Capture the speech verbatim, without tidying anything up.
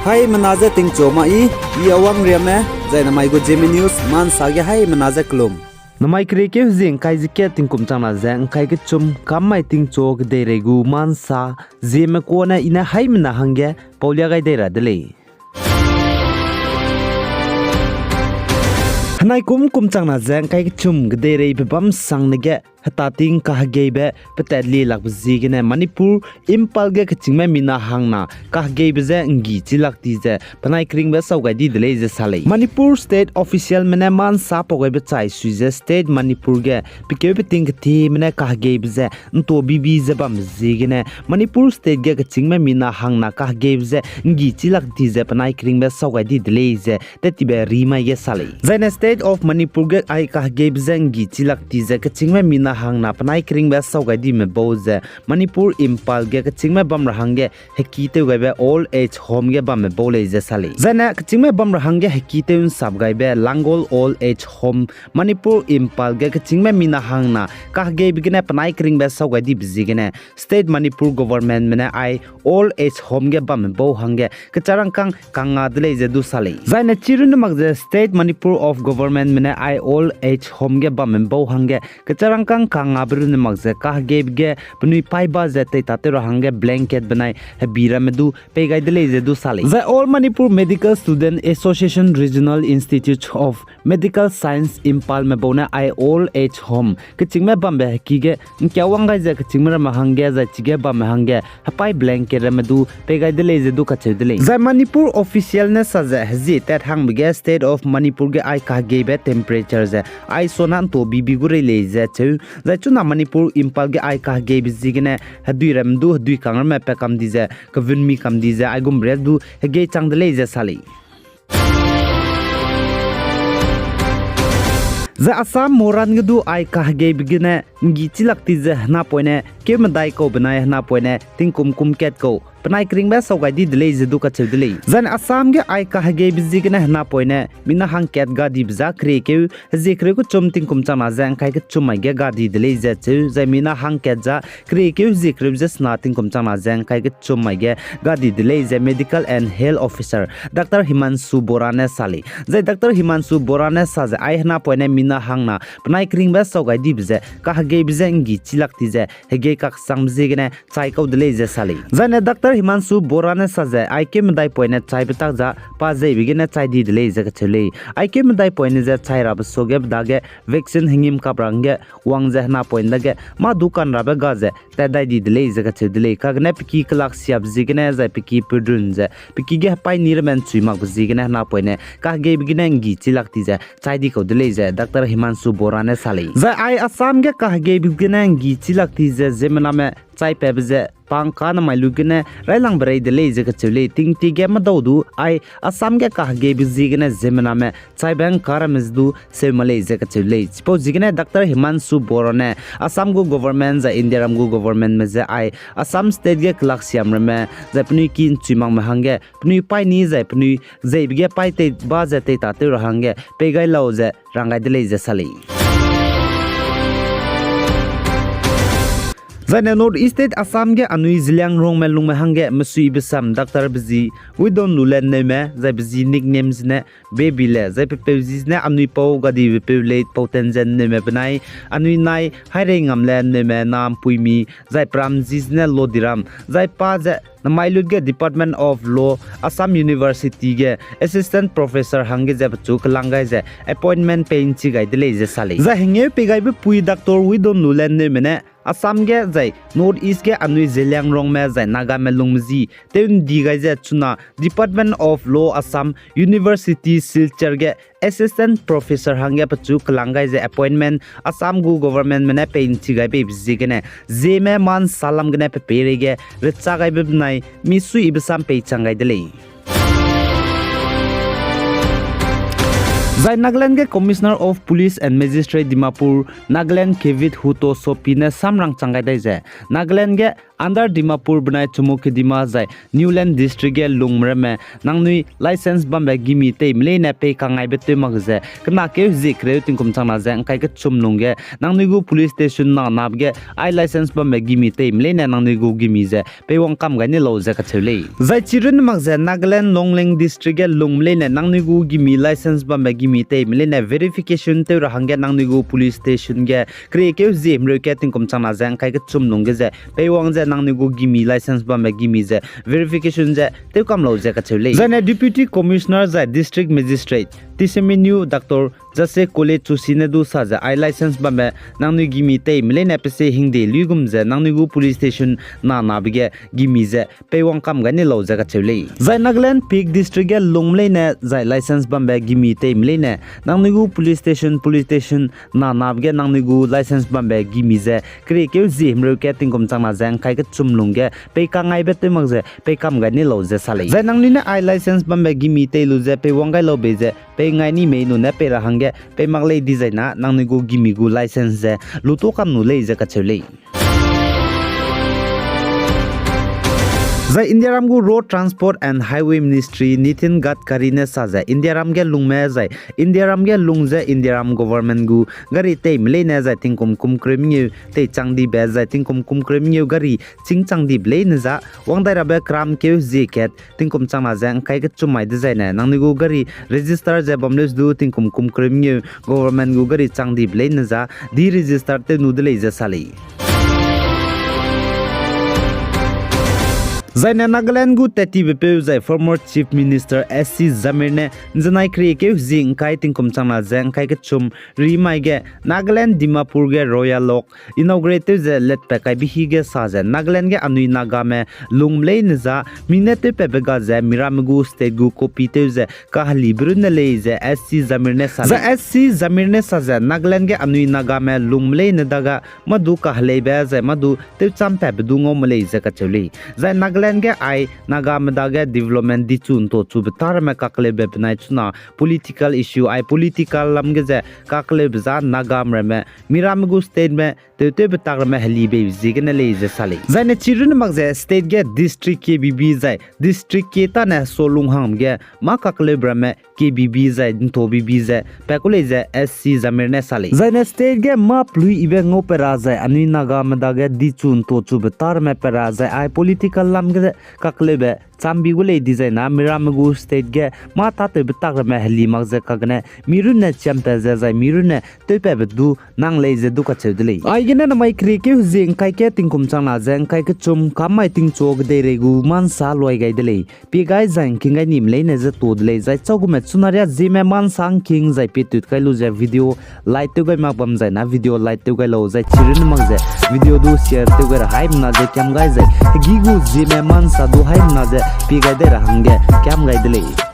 Haimena je tingchu ma i, i Awang Riame, zai namai gu Zeme News, Mansa ge haimena je kelum. Namai kerekeu hezie ngkai ze kat tingkum changna ze ngkai kechum, kam mai tingchu kedeirei gu Mansa, Zeme kuâ ne i ne haimena hangge paulia gai dei ra de lei. Henai kum kum changna ze ngkai kechum kedeirei pe bam sangne ge hetating kahegeibe petat lie lakbe ziegene Manipur, Imphal ge kechîngme mina hangna kahegeibe je nggi chi lak ti ze penai keringbe sau gai di de lei ze sa lei. Manipur state officialme ne Mansa pau gaibe chai sui ze state Manipur ge pekeu peting ketieme ne kahegeibe ze ntuâ bibi ze bambe ziegene Manipur state ge kechîngme mina hangna kahegeibe je nggi chi lak ti ze penai keringbe sau gai di de lei ze tettibe rimai ge sa lei. Zaine State of Manipur ge ai kahegeibe je nggi chi lak ti ze kechîngme mina hangna penai keringbe sau gai dime bau ze Manipur, Imphal ge kechîngme bam ra hangge hekîtew gaibe old age home ge bamme bau lei ze sa lei. Zaine kechîngme bam ra hangge hekîtew nsap gaibe Langol Old Age Home, Manipur, Imphal ge kechîngme mina hangna kahegeibe gene penai keringbe sau gai dibe ziegene state Manipur governmentme ne ai old age home ge bamme bau hangge kecharangkâng kanga de lei ze du sa lei. Zaine chirunne mak ze state Manipur of governmentme ne ai old age home ge bamme bau hangge kecharangkâng kangabe runne mak ze kahegeibe ge penui paî ba ze teitatew ra hangge blanket benai hebi ramme du pei gai de lei ze du sa lei. Zai All Manipur Medical Student Association Regional Institute of Medical Science Imphalme bau ne ai old age home kechîngme bambe heki ge ngkiawang gai ze kechîngme ramme hangge zai chige bamme hangge hepaî blanket ramme du pei gai de lei ze du kacheu de lei. Zai Manipur officialne sa ze hezie tat hangbe ge state of Manipur ge ai kahegeibe temperature ze ai sona ntuâ bibi gu rei lei ze cheu. Zai chuna Manipur, Imphal ge ai kahegeibe ziegene hedui ramme du hedui kang ramme pa kam di ze kevunmi kam di ze aigumbe ria du hegei chang de lei ze sa lei. Zai Assam Moran ge du ai kahegeibe gene nggi chi lak ti ze henapoine keu medai kau benai henapoine tingkum kum kat kau penai keringbe sau gai di de lei ze du kacheu de lei. Zaine Assam ge ai kahegeibe ziegene henapoine mina hangkat gadibe za keriekeu hezie kereu kechum tingkum changna ze ngkai kechum mai ge gadi de lei ze cheu. Zai mina hangkat za keriekeu hezie kereu ze sena tingkum changna ze ngkai kechum mai ge gadi de lei ze Medical and Health Officer Doctor Himanshu Bora ne sa lei. Zai Doctor Himanshu Bora ne sa ze ai henapoine mina hangna penai keringbe sau gai dibe ze kahegeibe je nggi chi lak ti ze hegei kaksangbe ziegene chai kau de lei ze sa lei. Zaine Doctor Himanshu Bora ne sa ze ai keu medaipoine chaibe tak za pa zeibe gene chai di de lei ze kacheu lei. Ai keu medaipoine ze chai rabe suage pe dage vaccine hengîm kap ra hangge wang ze henapoine dage mâ du kanrabe ga ze tat dai di de lei ze kacheu de lei. Kagene pe ki kelaksiabe ziegene zai pe ki pedun ze pe ki ge hepaî ni ramme nchui makbe ziegene henapoine kahegeibe gene nggi chi lak ti ze chai di kau de lei ze Doctor Himanshu Bora ne sa lei. Zai ai Assam ge kahegeibe gene nggi chi lak ti ze ziemmename chai pabe ze pa ngka namai lu gene railangbe rei de lei ze kacheu lei. Tingtie ge medau du ai Assam ge kahegeibe ziegene ziemmename chaibe ngka ramme ze du seu ma lei ze kacheu lei. Chipau ziegene Doctor Himanshu Bora ne Assam gu government zai Indiaram gu governmentme je ai Assam state ge kelaksiam ramme zai penui ki nchui makme hangge penui paî ni zai penui zeibe ge paî tei ba ze teitatew ra hangge pei gai lau ze rang gai de lei ze sa lei. Zaine North East State Assam ge anui Zeliangrongme lungme hangge mesuibe sam Doctor Bezi Widonlule Newme, zai Bezi nickname zene Baby le, zai pepeu zi zene anui pau gadibepeu late Pau Tenzen Newme benai, anui nai Haireingamle Newme Nampuimi, zai peram zi zene Lodiram, zai pa ze namai lut ge Department of Law, Assam University ge Assistant Professor hangge ze pechu kelang gai ze appointment pei nchi gai de lei ze sa lei. Zai hengeu pei gaibe pui Doctor Widonlule Newme ne Assam ge zai North East ge anui Zeliangrongme zai Nagame lungme zi tew ndi gai ze chuna Department of Law Assam University Silchar ge Assistant Professor hangge pechu kelang gai ze appointment Assam gu governmentme ne pei nchi gai beibe ziegene Zeme Mansa lam gene pe peireige recha gaibe benai misuibe sam pei chang gai de lei. Zai Nagaland ge Commissioner of Police and Magistrate Dimapur, Nagaland Kevit Huto Sopi ne samrang chang gai dai ze, Nagaland ge under Dimapur benai Chumukedima zai Newland District ge lungme ramme nangnui license bambe gimi teime leine pei kangaibe tew mak ze, kena keu zie kereu tingkum changna ze ngkai kechum lungge nangnui gu police station na nabe ge ai license bambe gimi teime leine nangnui gu gimi ze peiwang kam gai ni lau ze kacheu lei. Zai chirunne mak ze Nagaland Longleng District ge lungme leine nangnui gu gimi license bambe gimi teime leine verification tew ra hangge nangnui gu police station ge keriekeu zie himreu ke tingkum changna ze ngkai kechum lungge ze peiwang ze nangnui gu gimi license bambe gimi ze verification ze tew kam lau ze kacheu lei. Zaine Deputy Commissioner zai District Magistrate Tisemeniu Doctor Jase Kole Chusi ne du sa ze ai license bambe nangnui gimi teime leine pese hingde luigum ze nangnui gu police station na nabe ge gimi ze peiwang kam gai ni lau ze kacheu lei. Zai Nagaland Phek District ge lungme leine zai license bambe gimi teime leine nangnui gu police station, police station na nabe ge nangnui gu license bambe gimi ze keriekeu zie himreu ke tingkum changna ze ngkai kechum lungge pei kangaibe tew mak ze pei kam gai ni lau ze sa lei. Zai nangnui ne ai license bambe gimi tei lu ze peiwang gai lau bei ze pei ngai ni mei nune pei ra hangge pei mak lei dizai na nangnui gu gimi gu license ze luto kam nu lei ze kacheu lei. Zai Indiaram gu Road Transport and Highway Minister Nitin Gadkari ne sa ze Indiaram ge lungme zai Indiaram ge lung ze Indiaram government gu gari teime leine zai tingkum kum kereu mengeu tei chang dibe zai tingkum kum kereu mengeu gari chîng chang dibe leine za wang dai rabe kram keu zie kat tingkum changna ze ngkai kechum mai dezaine nangnui gu gari register ze bam leu du tingkum kum kereu mengeu government gu gari chang dibe leine za deregister tew nu de lei ze sa lei. Zaine Nagaland gu tattibe peu zai former Chief Minister S C Jamir ne nzenai keriekeu zie ngkai tingkum changna ze ngkai kechum ri mai ge Nagaland Dimapur ge Royal Lok inaugurate tew ze letpat kaibe hi ge sa ze Nagaland ge anui Nagame lungme leine za mi ne tewpatbe ga ze miramme gu state gu copy tew ze kahelibe runne lei ze S C Jamir ne sa lei. Zai S C Jamir ne sa ze Nagaland ge anui Nagame lungme leine dage mâ du kaheleibe zai mâ du tewchampatbe du ngau me lei ze kacheu lei. Zai Nagaland ge ai Nagame dage development dichu nto chube tâ ramme kakleube benai chuna political issue ai political lam ge ze kakleube za Nagame ramme miramme gu stateme tewtewbe tak ramme heli bei ziegene lei ze sa lei. Zaine chirunne mak ze state ge district K B B zai district ke tane solung hangme ge mâ kakleube ramme K B B zai nto B B ze pa ku lei ze S C Jamir ne sa lei. Zaine state ge mâ pelui ibe ngau pe ra zai anui Nagame dage dichu nto chube tâ ramme pe ra zai ai political lam ge kakleube chambi gu lei dizai na miramme gu state ge mâ tâtewbe tak ramme heli mak ze kagene mi runne chiampat ze zai mi runne tewpatbe du nang lei ze du kacheu de lei. Aigene namai keriekeu zie ngkai ke tingkum changna ze ngkai kechum kam mai tingchu kedeirei gu mansa luai gai de lei. Pie gai zai ngking gai nime leine ze to de lei zai chau gume chunaria Zeme mansa ngking zai pie tut kai lu ze video like tew gai mak bam zai na video like tew gai lau zai chirunne mak ze video du share tew gai ra haimena ze kiam gai zai hegî gu Zeme mansa du haimena ze pie gai dei ra hangge kiam gai de lei.